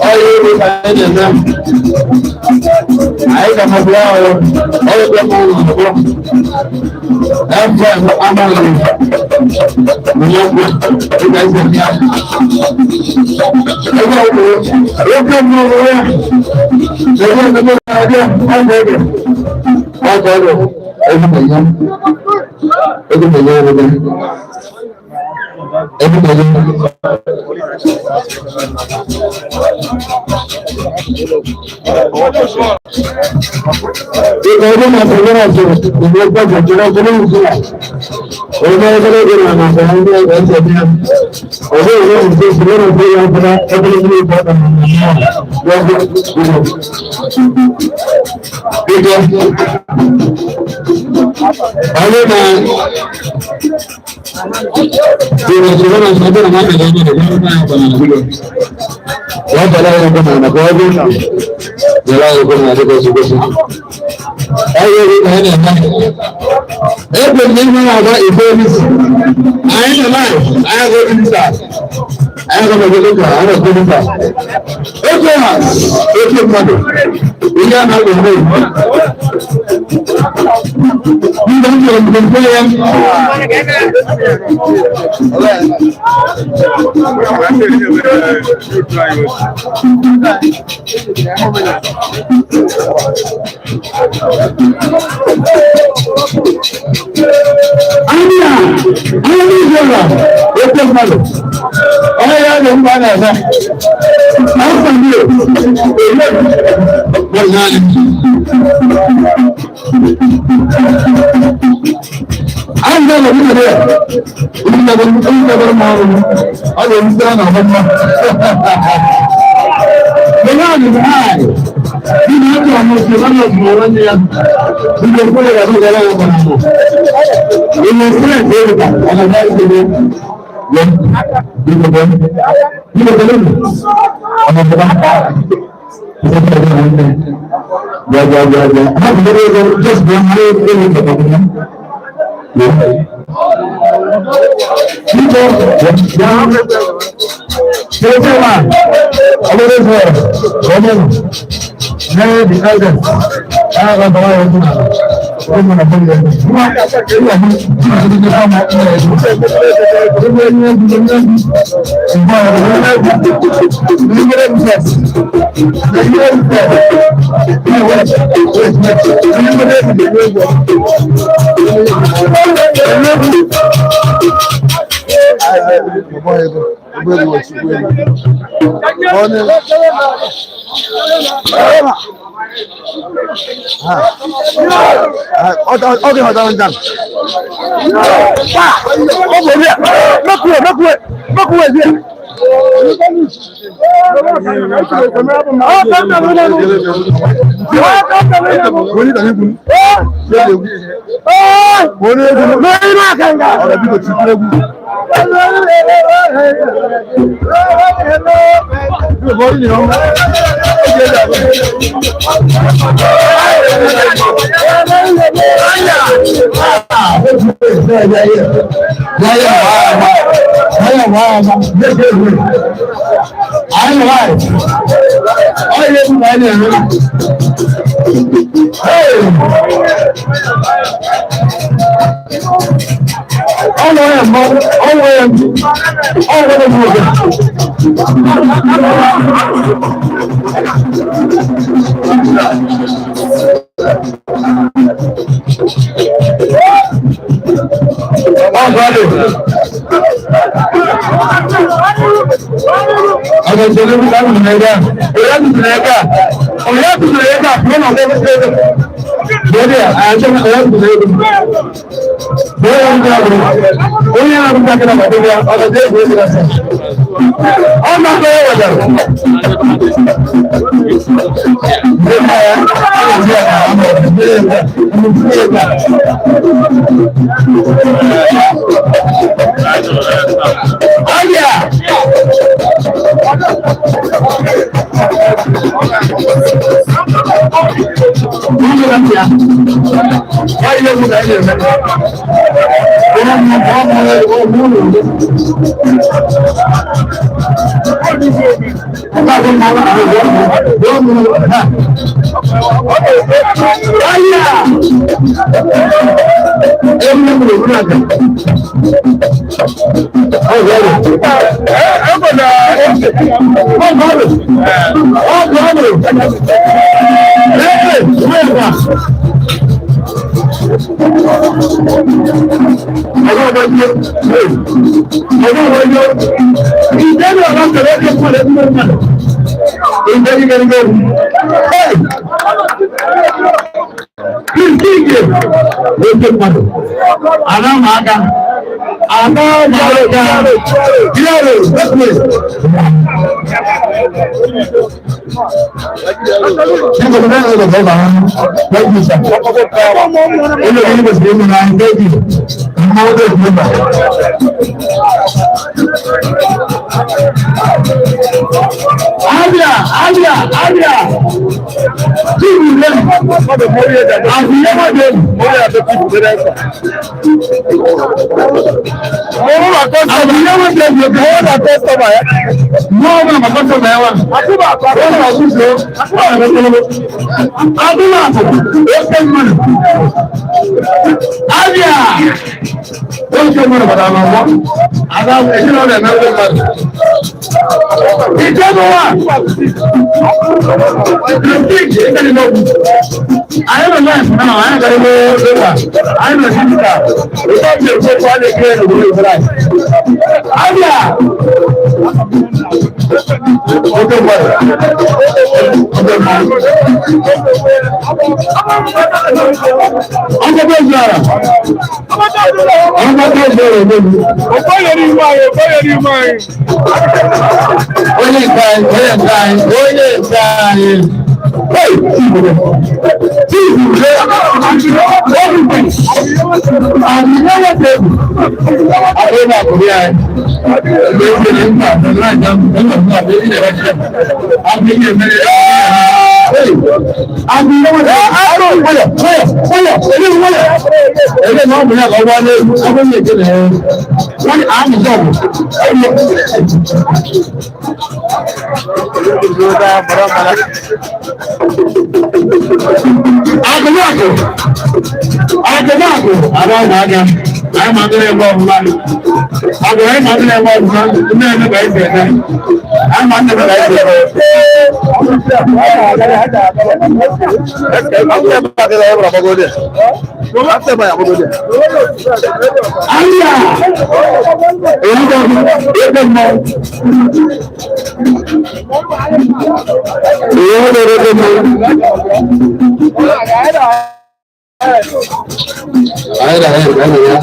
Ọya ego ka anyị na-eme. Anyị ka mabụrụ ahụ ọrụ dị mma ụlọ akwụkwọ. FM amaghị n'okwu dịka isi eme ya. Ebe ọ bụ oke mmụọ ya, ebe ebe na-abịa ọgwụ ege. Ọgwụ ege, ego na-enye. Ego na-enye ego. Ego na-enye. Ìgbà ọdún máa sọ̀rọ̀ náà sọ̀rọ̀ ìgbà gbọ́dọ̀ jọ̀rọ̀ ọdún ní ìgbà. Ọdún ọdún ọdún náà máa sọ̀rọ̀ ní ẹgbẹ́ ẹ̀sẹ̀ bí i. Ọdún ìwé ìgbé ìṣòro náà gbé wọn fún ọdún ní ìgbà ọdún náà lọ́dún ìgbà. Ọdún náà ìgbà ìṣòro náà sọ̀rọ̀ náà máa ń bẹ̀rẹ̀ ní ìgbà wọ́n tẹ̀lé ẹ̀rọ kọ́nà àná kọ́ ọdún yàrá ẹ̀rọ kọ́nà àti kọ́sí kọ́sí. Ẹ̀rọ ẹ̀rọ kọ́nà ẹ̀rọ ẹ̀rọ ẹ̀rọ ní ìmọ̀ àgbà ìfẹ́ mísì. Àyìn náà láì àyìn àgọ́ mínísítà. Àyìn àgọ́ mínísítà àyìn àgọ́ mínísítà. Oke ha oke mmadụ ihe a na-agba eme. Ndị m chọrọ mgbe mgbe ya. Anya, anya n'ụzọ oke mmadụ. Onye ya dị mkpa na-eme. Afọ ndị Anyị na-anọ n'ụlọ ya. Ndị na-abụ mma ọrụ. Ọ ga-erute na ọmụma. The Lord is high. Ndị na-atụ ọmụ si ọnụ ọzụrụ nwanne ya. Ndị mkpụrụ ga-abụ gara ya gbara mbụ. Ihe stress erika, ọ ga-abịa ikele. Ya, biko bịa. Biko bịa nụ. Ọ ga-abịa. Bịa bịa bịa bịa. Ha bụ ego just bịa ha ego ego ego. Ya. Biko bịa. Tete ma, ọlọ́dẹ sọ̀rọ̀, ọmọ ní the elders, ẹ̀ ẹ̀ bàbá yẹn tó nà, ó mọ̀ nà bọ́ọ̀lù yẹn. Wọ́n á yà mú ìdílé ní ọmọ ẹ̀ ẹ̀ ẹ̀ ẹ̀ Ọ dị họdọ ndan. Ọ bụ ebe a. Mekuwe, mekuwe, mekuwe ebe a. Ọ na-akọ ya wetara. Abịa! Abia, Abia, Abia. Onye nke anyị, onye nke anyị, onye nke anyị. Hey, Agụmagụ agụmagụ ada na aga anyị ma ndị na-eme ọfụma agụ anyị ma ndị na-eme ọfụma ndị na-eme ka anyị si eme anyị ma ndị na-eme ka anyị si eme. Aya! Èyí tó ń bọ̀ mọ́. Èyí tó ń bọ̀ mọ́. Ayé ayé ayé ya.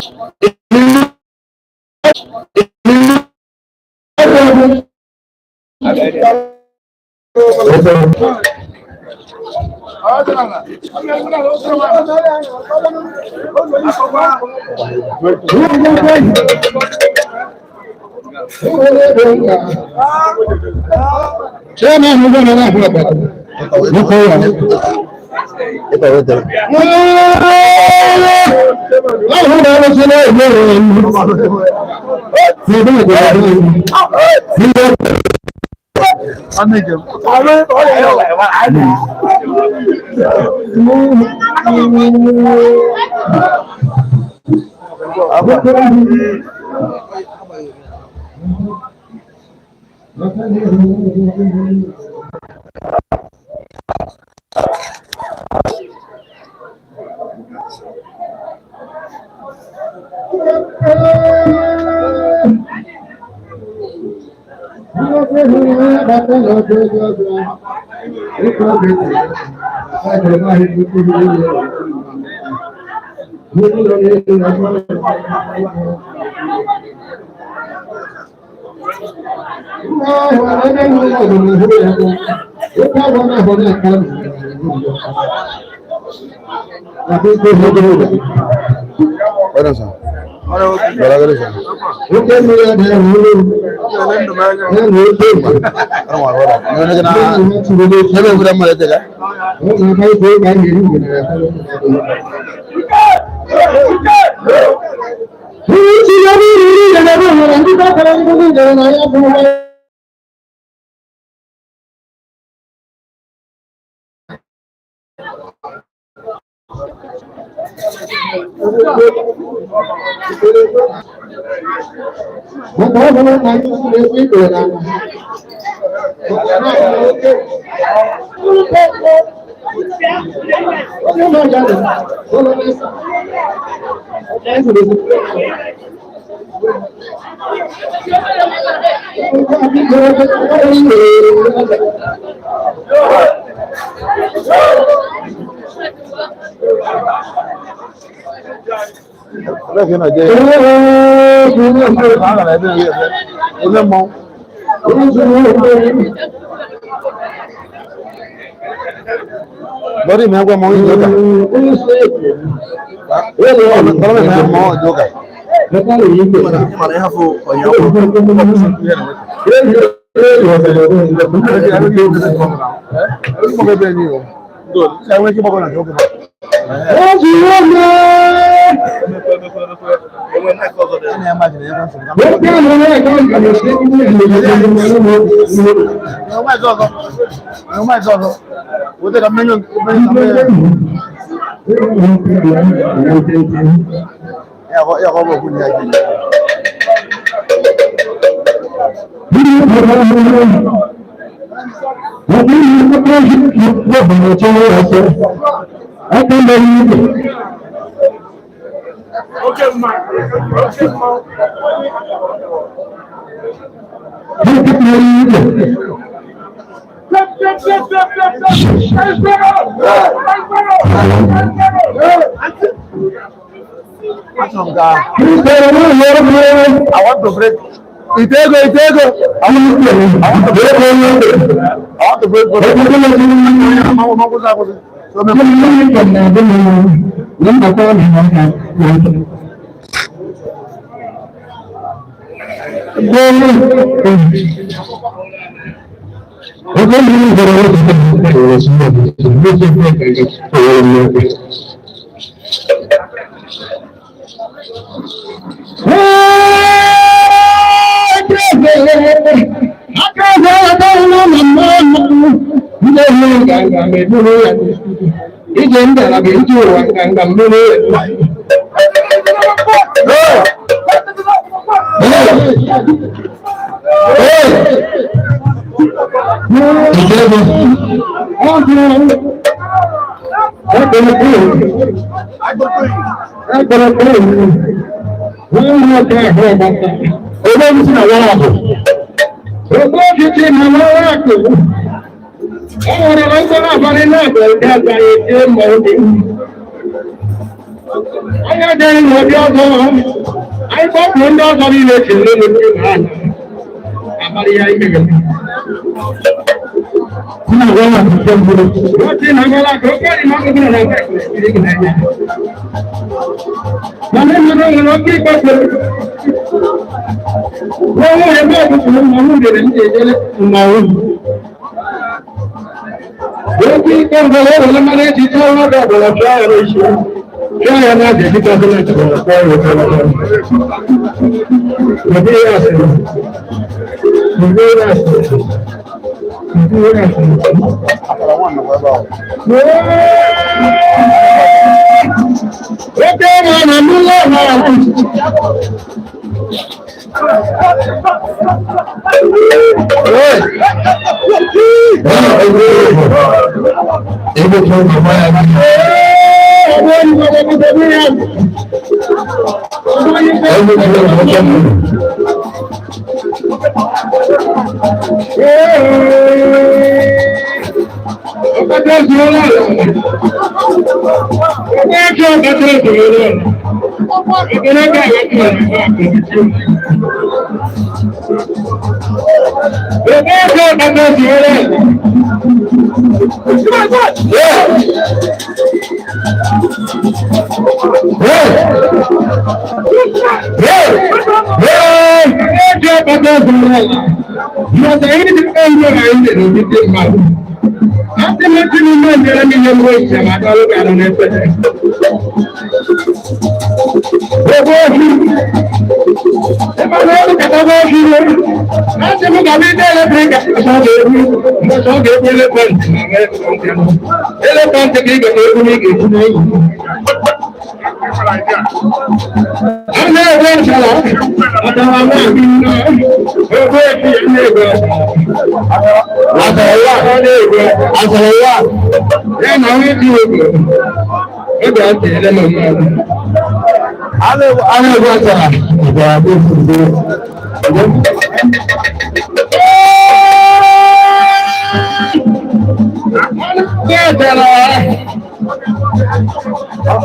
Lórí mi agwa mọ ìjọ kà. Lórí mi agwa mọ ìjọ kà. I want to break. Itego, Itego. I want to break. I want to break.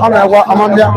Ọ na-agwa amambịa.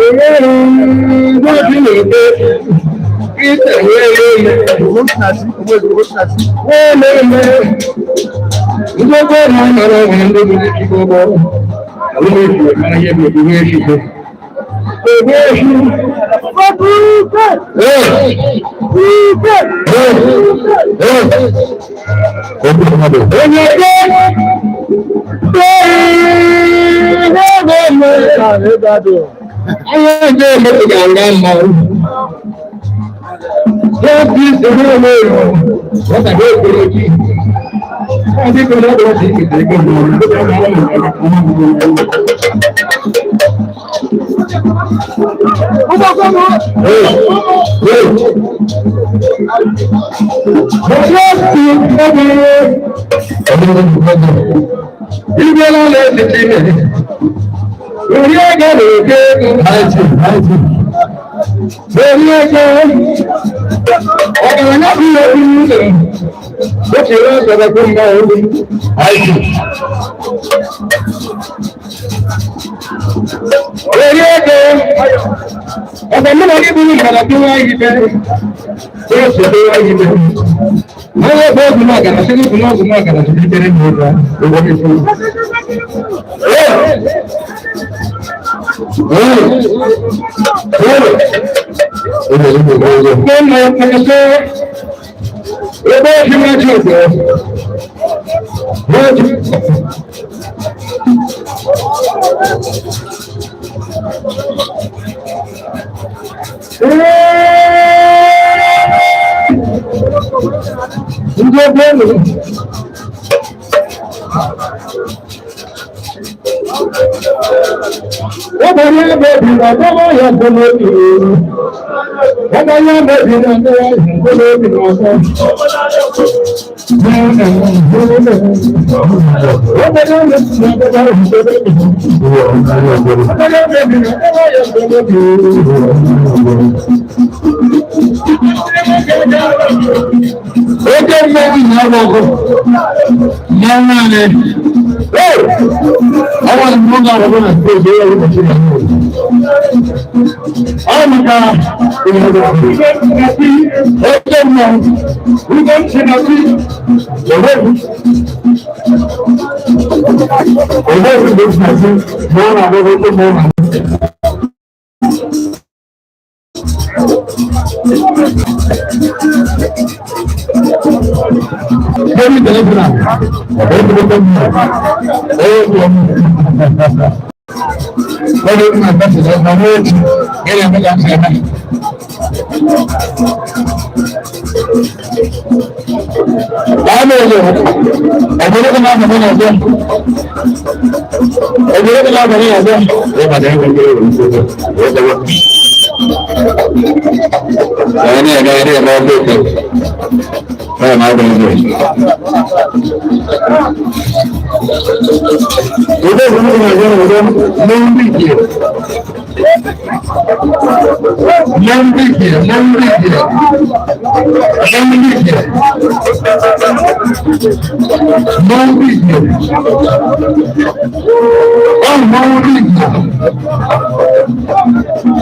Oke mmanwụ na-agba ọkụ. Mmanwụ anyị. Ọnwa mmanwụ ga-agba na steeti ya ụbọchị na ọ maka oke mmanwụ. Owe mgbe m na ọ na-agba oke mmanwụ. Very deliberate.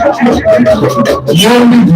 Mmụọ.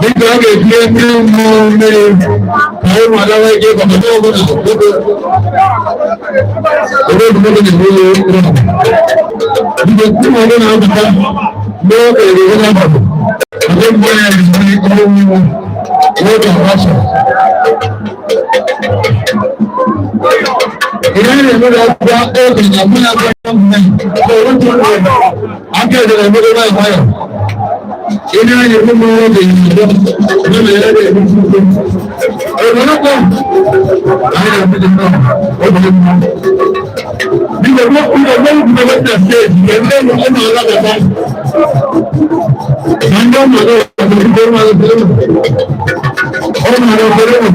Dịka ọ ga-etinye mmiri mmụọ mmiri ka ụmụ adawa ike kọmọdé ọbụla ebe ebe na-eme ihe ndị ụmụ ọbụla na-abata n'oge ere n'abalị ndị mmụọ ya na-eme ihe mmụọ n'oge agbasa. Ihe a na-eme akwụkwọ oge na mụ na akwụkwọ mmemme aka edere emebe nwayọ nwayọ. Ini hanya umur di Biko, biko, biko, biko, stage, ndị ụmụ alabata. Na ndị ụmụ alabata, ndị ụmụ alabata, ụmụ alabata.